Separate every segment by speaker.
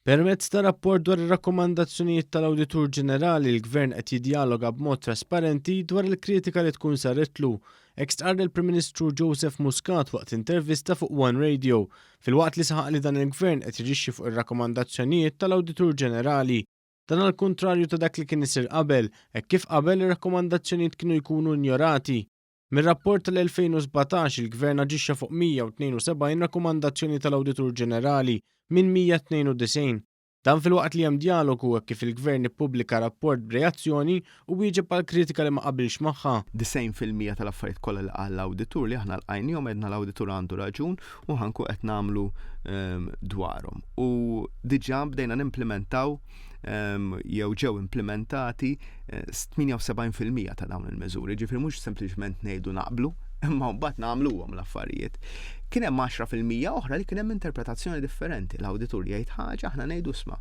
Speaker 1: Permezz ta' rapport dwar ir-rakkomandazzjonijiet tal-Awditur Ġenerali, l-Gvern qed jiddjaloga b'mod trasparenti dwar il-kritika li tkun saritlu. Hekk stqarr il-Prim Ministru Joseph Muscat waqt intervista fuq One Radio, filwaqt li saħaq li dan il-Gvern qed jaġixxi fuq ir-rakkomandazzjonijiet tal-Awditur Ġenerali. Dan għall-kuntrarju ta' dak li kien isir qabel, hekk kif qabel ir-rakkomandazzjonijiet kienu jkunu injorati. Mir-rapport tal-2017, il-Gvern aġixxa fuq 172 rakkomandazzjoni tal-Awditur Ġenerali minn 192. Dan filwaqt li hemm djalogu hekk kif il-Gvern ippubblika rapport b'reazzjoni u wieġeb għal kritika li ma qabilx magħha.
Speaker 2: 90% tal-affarijiet kollha li qal l-awditur li aħna lqajniehom għedna l-awditur għandu raġun u ħa nkun qed nagħmlu dwarhom. U diġà bdejna nimplimentaw jew ġew implimentati 78% ta' dawn il-miżuri, ġifieri mhux sempliċement ngħidu naqblu, imma mbagħad nagħmluhom l-affarijiet. Kien hemm 10% oħra li kien hemm interpretazzjoni differenti. L-awditur jgħid ħaġa, aħna ngħidu isma'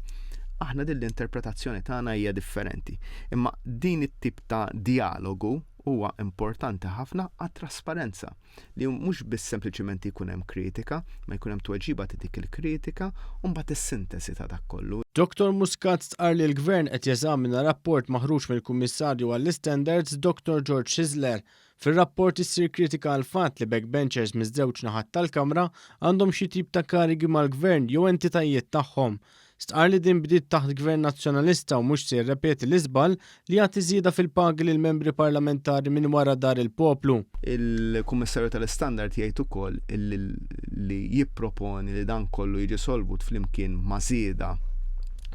Speaker 2: aħna din l-interpretazzjoni tagħna hija differenti. Imma din it-tip ta' dialogu huwa importanti ħafna għat-trasparenza. li mhux biss sempliċement jkun hemm kritika, ma jkun hemm tweġiba ta' dik il-kritika u mbagħad is-sintesi ta' dak kollu.
Speaker 1: Dottor Muscat stqarr li l-Gvern qed jeżamina rapport maħruġ mill-Kummissarju għall-Istandards Dottor George Schisler. Fir-rapport issir kritika għall-fatt li backbenchers miż-żewġ naħat tal-Kamra għandhom xi tip ta' karigi mal-Gvern jew entitajiet tagħhom. Stqarr li din bdiet taħt Gvern Nazzjonalista u mhux se jirrepeti l-iżball li jagħti żieda fil-pagi lill-membri parlamentari minn wara dar il-poplu.
Speaker 2: Il-Kummissarju tal-Istandard jgħid ukoll li jipproponi li dan kollu jiġi solvut flimkien ma' żieda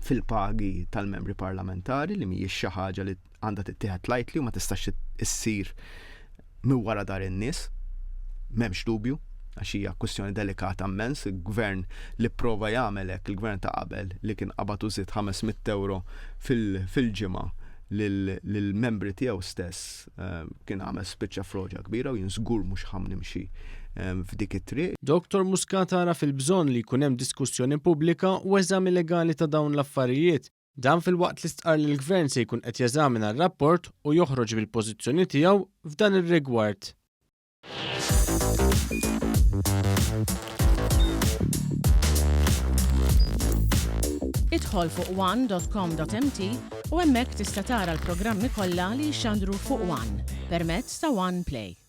Speaker 2: fil-pagi tal-membri parlamentari li mhijiex xi ħaġa li għandha tittieħed lightly u ma tistax issir minn wara dar in-nies, m'hemmx dubju, għax hija kwistjoni delikata mmens, il-gvern li pprova jagħmel hekk, il-gvern ta' qabel li kien qabad u żied 500 ewro fil-ġimgħa lill-membri tiegħu stess eh, kien għamel spiċċa froġa kbira u jien żgur mhux ħa nimxi eh, f'dik it-triq.
Speaker 1: Dr. Muscat għaraf il-bżonn li jkun hemm diskussjoni pubblika u eżami legali ta' dawn l-affarijiet Dan filwaqt li stqarr li l-Gvern se jkun qed jeżamina r-rapport u joħroġ bil-pożizzjoni tiegħu f'dan ir-rigward.
Speaker 3: Idħol fuq one.com.mt u hemmhekk tista' tara l-programmi kollha li jixxandru fuq One permezz ta' One Play.